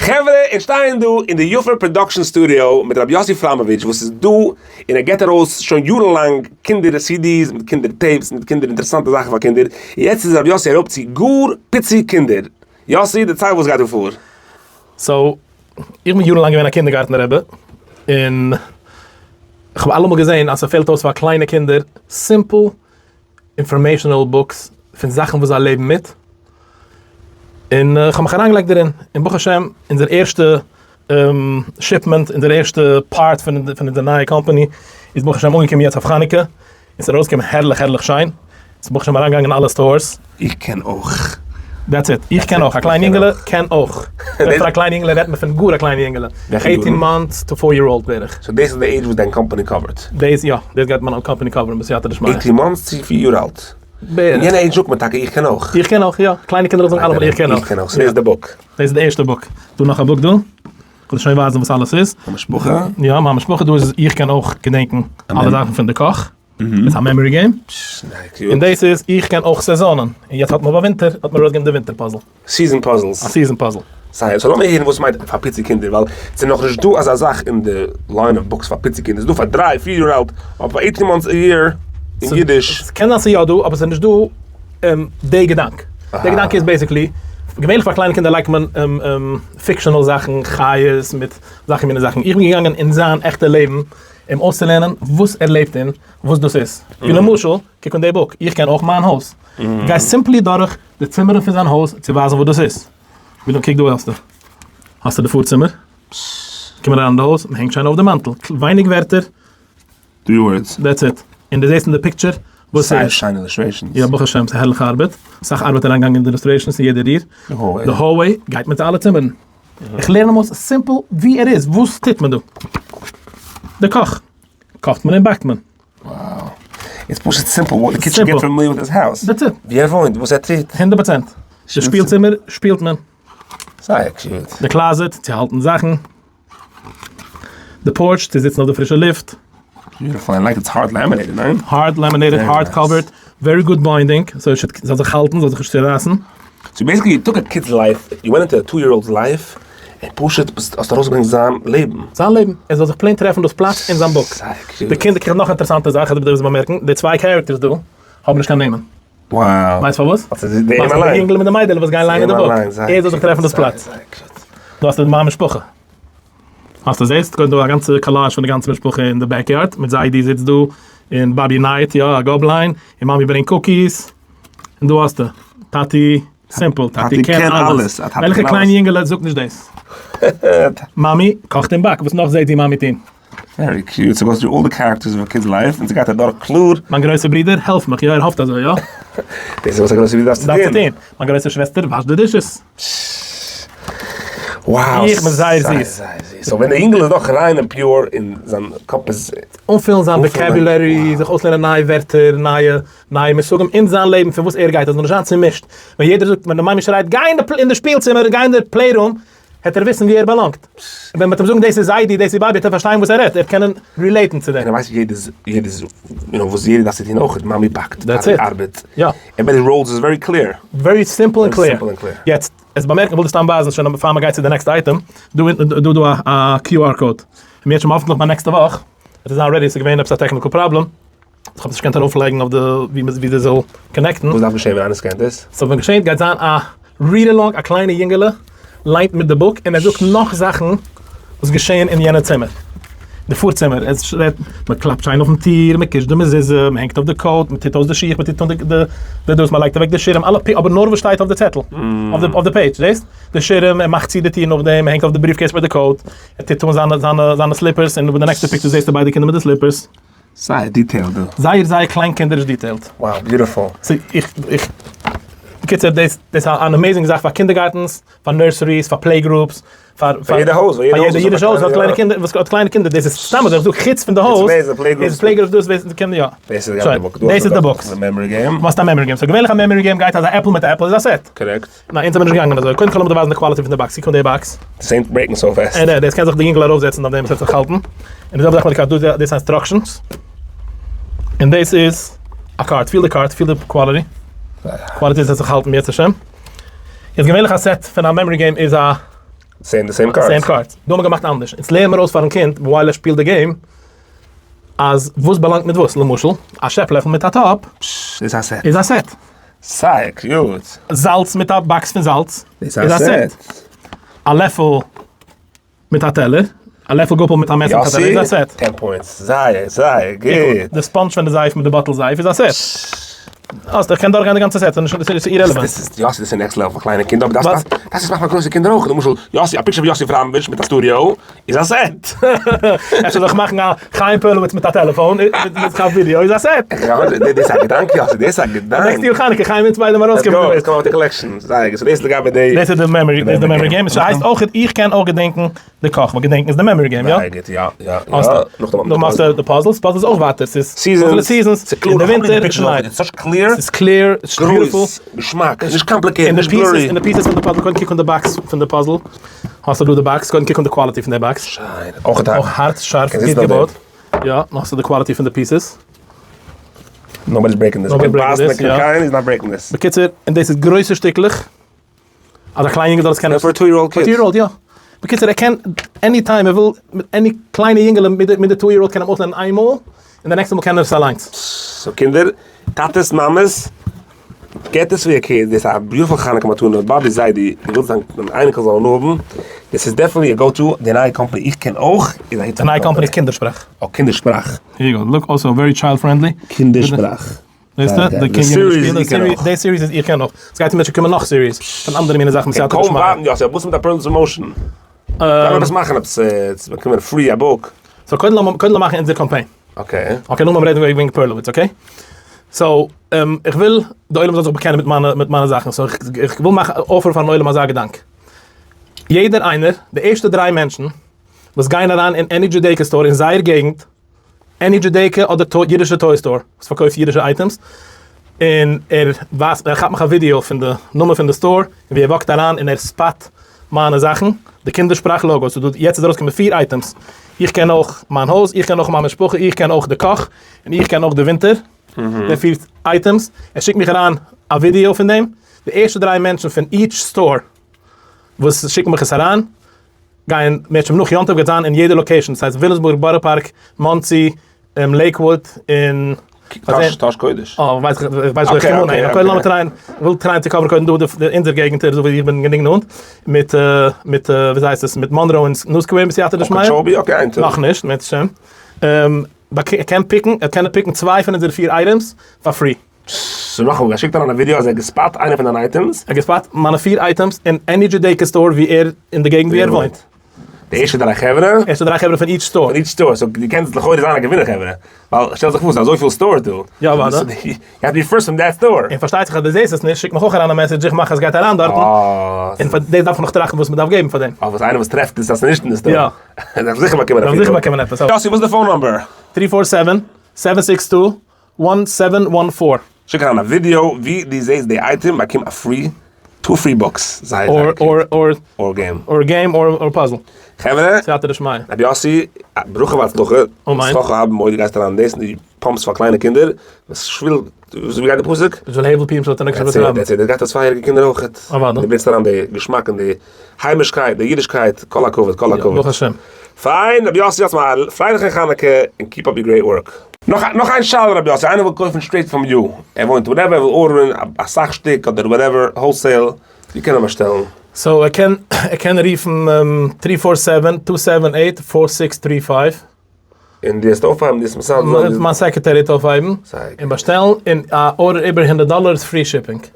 חברה, אונז שטייען דא אין די יפה production studio מיט רבי יוסי פראמאוויטש וואס איז דא און ער געבט ארויס שוין יארן לאנג קינדער CDs מיט קינדער tapes מיט קינדער אינטערעסאנטע זאכן פאר קינדער, און יעצט איז רבי יוסי אראפ צו גאר פיצי קינדער. יוסי, דערצייל וואס גייט דא פאר. so, איך בין יארן לאנג געווען א קינדערגארטן רבי, און איך האב אלעמאל געזען אז ס'פעלט אויס פאר קליינע קינדער simple informational books פון זאכן וואס זיי לעבן מיט, און איך האב מיך אריינגעלייגט דערין, און ברוך השם אונזער ערשטע shipment, אונזער ערשטע part פון אונזער נייע קאמפאני איז ברוך השם אנגעקומען יעצט אויף חנוכה, און ס'איז ארויסגעקומען הערליך הערליך שיין, ס'איז ברוך השם אריינגעגאנגען אין אלע stores. איך קען אויך. That's it. איך קען אויך. א קליין יונגעלע קען אויך. רעדט פון א קליין יונגעלע רעדט מען פון גאר א קליין יונגעלע. Eighteen months to four year old בערך. So דאס איז די עידזש וואס דיין קאמפאני cover ט? דאס יא. דאס גייט מיין קאמפאני cover ן בסייעתא דשמיא. Eighteen months צו פיר יאר אלט. בערך. אין יענע עידזש זאגט מען טאקע איך קען אויך. איך קען אויך יא. קליינע קינדער זאגן אלעמאל איך קען אויך. איך קען אויך. So דאס איז די book. דאס איז די ערשטע book. דא נאך א book דא. כ'וועל דיר שוין ווייזן וואס אלעס איז. מיין משפחה? יא, מיין משפחה דא איז איך קען אויך געדענקן אלע זאכן פון די קאך. איז א memory game. און דאס איז איך קען אויך סעזאנען. און יעצט האט מען ביי ווינטער האט מען ארויסגעגעבן די ווינטער puzzle. Season puzzles. א season puzzle. זייער. So לאמיר הערן וואס מיינט פאר פיצי קינדער ווייל ס'איז נאכנישט דא אזא זאך אין די line of books פאר פיצי קינדער. ס'איז דא פאר דריי פיר יאר אלט אבער פאר eighteen months א year אין אידיש. ס'קען זיין ס'איז יא דא אבער ס'איז נישט דא די געדאנק. די געדאנק איז basically, געווענליך פאר קליינע קינדער לייגט מען fictional זאכן, חיות מיט זאכן מיני זאכן. איך בין געגאנגען אין זיין עכטע לעבן אים אויסצולערנען וואס ער לעבט אין, וואס דאס איז. ווי למשל, קוק אין די book, איך קען אויך מיין הויז. גיי simply דורך די צימערן פון זיין הויז צו ווייזן וואס דאס איז. ווי קוק דא האסטו. האסטו די פארצימער. קומען אריין אין די הויז, מען הענגט שיין אויף די מאנטל. ווייניג ווערטער. Three words. That's it. און דו זעסט אין די picture וואס ס'איז. זייער שיינע illustrations. יא ברוך השם ס'איז הערליכע ארבעט. אסאך ארבעט אריינגעגאנגען אין די illustrations אין יעדע ריר. די hallway גייט מיט אלע צימערן. איך לערן אים אויס simple ווי ער איז, וואס טוט מען דא? די קאך. קאכט מען און באקט מען. Wow. איטס פשוט simple, די kids should get familiar with his house. That's it. ווי ער וואוינט, וואס ער טוט. 100%. די שפיל צימער שפילט מען. זייער cute. די closet צו האלטן זאכן. די porch צו זיצן אויף די פרישע לופט. Beautiful, I like it's hard laminated, ניין? Hard laminated, hard covered, very good binding, so עס זאל זיך האלטן, זאל זיך נישט צורייסן. So basically you took a kid's life, you went into a two year old's life, און פשוט ביסט האסט ארויסגעברענגט זיין לעבן. זיין לעבן, ער זאל זיך plain טרעפן דאס פלאץ אין זיין book. די קינדער, איך האב נאך אינטערעסאנטע זאך, איך דארף דאס באמערקן, די צוויי characters דא האבן נישט קיין נעמען. Wow. ווייסט פארוואס? ווייל ס'איז די יונגעלע מיט די מיידעלע וואס גייען ליינען די book. ער זאל זיך טרעפן דאס פלאץ. דא האסטו מיין משפחה. האסטו זעסט קודם דא א גאנצע collage פון די גאנצע משפחה אין די backyard מיט זיידי זיצט דא און באבי נייט יא א גאבליין און מאמי ברענגט cookies און דא האסטו טאטי simple טאטי קען אלעס וועלכע קליין יונגעלע זאגט נישט דאס מאמי קאכט און באקט וואס נאך זעט די מאמי טון? Very cute, ס'גאוס through all the characters of a kid's life, און ס'גייט אדורך קלאר. מיין גרויסע ברודער העלפט מיך, יא ער האפט אזוי, יא. דאס איז וואס א גרויסע ברודער דארף צו טון. מיין גרויסע שוועסטער וואשט די dishes. Wow. איך בין זייער זיס. So ווען די אינגל איז נאך ריין און pure און זיין קאפ איז. אנפילן זיין vocabulary, זיך אויסלערנען נייע ווערטער, נייע נייע מושגים אין זיין לעבן פון וואס ער גייט, ער זאל נישט זיין צומישט. ווען יעדער זאגט, ווען די מאמי שרייט גיי אין די שפיל צימער, גיי אין די playroom, העט ער וויסן ווי ער באלאנגט. ווען מ'וועט אים זאגן דאס איז זיידי, דאס איז באבי, העט ער פארשטיין וואס ער רעדט, ער וועט קענען relate ן צו דעם. און ער ווייסט יעדע יעדע יו נאו וואס יעדער דארף צו טון אויך, מאמי באקט, טאטי ארבעט. יא. Everybody roles is very clear. Very simple and clear. יעצט, עס באמערקן, איך וויל דיר סתם ווייזן שוין פאר מ'גייט צו די next item, דא אונטן דא דא א QR code. אם ירצה השם האפנטליך ביי נעקסטע וואך וועט עס זיין ready, עס איז געווען עפעס א technical problem. איך האב עס נישט געקענט ארויפלייגן אויף די ווי ווי די זאל connect ן. וואס דארף געשען ווען איינער scan ט עס? So ווען געשענט גייט זיין א read along א קליינע יונגעלע ליינט מיט די book און ער זאגט נאך זאכן וואס געשען אין יענע צימער. די פארצימער עס רעדט מען קלאפט שיין אויפן טיר מען קישט די מזוזה מען הענגט אויף די coat מען טוט אויס די שיך מען טוט אן די די דאס מען לייגט אוועק די שירעם אלע אבער נאר וואס שטייט אויף די צעטל אויף די אויף די page זעסט די שירעם ער מאכט צו די טיר נאכדעם ער הענגט אויף די briefcase מיט די coat ער טוט אן זיינע זיינע זיינע slippers און די נעקסטע picture זעסטו ביידע קינדער מיט די slippers. זייער detailed דא. זייער זייער קליינקינדעריש detailed. Wow beautiful. סאו איך איך בקיצור דאס דאס איז אן amazing זאך פאר kindergartens, פאר nurseries, פאר play groups, פאר פאר יעדע הויז, פאר יעדע אידישע הויז וואס האט קליינע קינדער, וואס האט קליינע קינדער, דאס איז סתם אזוי איך זאג חוץ פון די הויז, איז play groups דאס ווער קען יא. דאס איז די book, דאס איז די books. Memory game. מאסט א memory game, so געווענליך א memory game גייט אז א עפל מיט א עפל איז א set. Correct. ניין אונז זעמיר נישט געגאנגען אזוי, קודם כל לאמיר דיר ווייזן די quality פון די box, קוק אן די box. This ain't breaking so fast. נע דאס קען זיך די יונגעל ארויפזעצן אויף דעם עס וועט זיך האלטן. און די זעלבע זאך מיט די card, דא איז דאס instructions. און דאס איז א card, פיל די card, פיל די quality. Quality וועט זיך האלטן בעזרת השם. יעצט געווענליך א set פון א memory game איז א. Same די same cards. Same cards. דא האט מען געמאכט אנדערש. אונז לערן מיר אויס פארן קינד while ער שפילט די game אז וואס באלאנגט מיט וואס. למשל, א שעפ לעפל מיט א טאפ איז א set. איז א set. זייער cute. זאלץ מיט א box פון זאלץ איז א set. א לעפל מיט א טעלער, א לעפל גאפל מיט א מעסער מיט א טעלער איז א set. 10 points, זייער זייער גוט. די sponge פון די זייף מיט די bottle זייף איז א set. האסט, איך קען דורכגיין די גאנצע set, ס'איז irrelevant. דאס איז יאסי, דאס איז next level פאר קליינע קינדער, אבער דאס דאס איז מאכט פאר גרויסע קינדער אויך, למשל יאסי, א picture פון יאסי פראמאוויטש מיט א studio איז א set. אפשר זאל איך מאכן א חיים פערלאוויץ מיט א טעלעפאון, מיט א ווידיאו איז א set. דאס איז א געדאנק יאסי, דאס איז א געדאנק. Next יאר חנוכה, חיים אונז ביידע ארויסקומען דערמיט. Let's go, let's come up with a collection. זייער גוט, so דאס איז לגבי די. דאס איז די memory, דאס איז די memory game, עס הייסט אויך איך קען אויך געדענקן די קאך, ווייל געדענקן איז די memory game, יא? זייער גוט, יא, יא, יא. נאכדעם האסטו די puzzles, puzzles איז אויך ווייטער, ס'איז seasons, seasons, אין די ווינטער, שניי. ס'איז clear, ס'איז clear, ס'איז beautiful. גרויס, געשמאק, נישט complicated, נישט blurry. און די pieces פון די puzzle, קודם קוק אן די box פון די puzzle, האסטו דא די box, קודם קוק אן די quality פון די box. שיין, אויך הארט. אויך הארט, שארף, גוט געבויט. יא, נאך האסטו די quality פון די pieces. Nobody's breaking this. Nobody's breaking this, יא. Is not breaking this. בקיצור, און דאס איז גרויסע שטיקלעך. אז א קליין יונגעל זאל עס קענען. For 2 year old kid. 2 year old, יא. בקיצור, ער קען any time ער וויל, מיט any קליינע יונגעלע מיט די 2 year old קען אים אויסלערנען איינמאל, און די נעקסטע מאל קען ער עס אליינס. So קינדער, טאטעס, מאמעס, get עס פאר your kids, דאס איז א beautiful חנוכה מתנה, באבי זיידי, דו ווילסט דיין אייניקל זאל הנאה האבן, דאס איז definitely א go to, די נייע קאמפאני איך קען אויך, איז א היט. די נייע קאמפאני איז קינדערשפראך. אה, קינדערשפראך. Here you go, look also very child friendly. קינדערשפראך. זעסטו? די series איך קען אויך. די series איז איך קען אויך. עס גייט אי"ה קומען נאך series פון אנדערע מיני זאכן בסייעתא קוים דשמיא. ווארטן יאסי, וואס מיט א פערלס promotion? לאמיר עפעס מאכן עפעס צו באקומען free א book. So קודם לאמיר קודם לאמיר מאכן אונזער קאמפיין. Okay. Okay נאכדעם רעדן מיר וועגן פערלאוויץ okay? So איך וויל די עולם זאל זיך באקענען מיט מיינע מיט מיינע זאכן so איך וויל מאכן offer פארן עולם אזא געדאנק. יעדער איינער, די ערשטע דריי מענטשן וואס גייען אריין אין any Judaica store אין זייער געגנט, any Judaica אדער אידישע toy store וואס פארקויפט אידישע items, און ער ווייזט ער כאפט מיך א ווידיאו פון די נאמען פון די store, און ווי ער walk ט אריין און ער spot מיינע זאכן, די קינדער שפראך logo, ס'איז דא יעצט איז ארויסגעקומען פיר items, איך קען אויך מיין הויז, איך קען אויך מיין משפחה, איך קען אויך די קאך, און איך קען אויך די ווינטער, די פיר items, ער שיקט מיך אריין א ווידיאו פון דעם, די ערשטע דריי מענטשן פון each store וואס שיקן מיך עס אריין, גייען מערטשעם נאך יום טוב גייט זיין אין יעדע location, ס'הייסט וויליאמסבורג, בארא פארק, מאנסי, לעיקוואוד, און טאהש קודש. אה, ווייס איך, איך ווייס נישט וועלכע קומען, אקעי לאמיר try ען, איך וויל try ען צו cover ן קודם דא די אונזער געגנטער אזוי ווי איך בין גענוג נאנט, מיט מיט וויאזוי הייסט עס, מיט מאנרא און ניו סקווער בסייעתא דשמיא. אקעטשאבי, okay איין טאג. נאכנישט, מערצעשעם. ער קען pick ן, ער קען pick ן צוויי פון אונזערע פיר items פאר free. So נאכאמאל, ער שיקט אריין א ווידיאו אז ער האט גע spot איינע פון דיינע items. ער האט גע spot מיינע פיר items אין any Judaica store ווי ער, אין די געגנט ווי ער וואוינט. די ערשטע דריי חברה. ערשטע דריי חברה פון each store. פון each store, so דו קענסט לכאורה זיין א געווינער חברה. ווייל שטעל זיך פאר ס'איז אזויפיל stores דא. יא אוודאי. You have to be first from that store. און פארשטייט זיך אז דו זעסט עס נישט, שיק מיך אויך אריין א message, איך מאך אז ס'גייט אריין דארטן. און פאר דאס דארף איך נאך טראכטן וואס מ'דארף געבן פאר דעם. אויף וואס איינער וואס טרעפט עס אז ס'איז נישט אין די store. יא. דארף זיכער באקומען א דארף זיכער באקומען עפעס. יאסי וואס איז די phone number? Three four seven, seven six two, one seven one four. שיק אריין א ווידיאו ווי דו זעסט די אייטעם, באקום א free, two free books, זייער זייער cute. Or game. Or game or puzzle. חברה, סייעתא דשמיא. רבי יאסי, ברכה והצלחה, אמן. הצלחה הרבה מאוד, דו גייסט אריין דאס און דו pump סט פאר קליינע קינדער, וואס שוויל, ווי גייט די פסוק? בשביל הבל פיהם של התינוקות של בית רבן. That's it, דאס גייט אויף צוויי יעריגע קינדער אויכעט. אוודאי. דו ברענגסט אריין די געשמאק און די היימישקייט, די אידישקייט, כל הכבוד, כל הכבוד. ברוך השם. פיין, רבי יאסי, האטס מיר א פרייליכן חנוכה און keep up your great work. נאך נאך איין שאלה רבי יאסי, איינער וויל קויפן straight from you, ער וואוינט whatever, ער וויל order ן אסאך שטיק אדער whatever, wholesale, ווי קען ער באשטעלן? So ער קען ער קען רופן three four seven, two seven eight, four six three five. און דו וועסט אויפהייבן, דו וועסט מסדר זיין. מיין secretary וועט אויפהייבן און באשטעלן, און א order איבער הונדערט דאלער איז free shipping.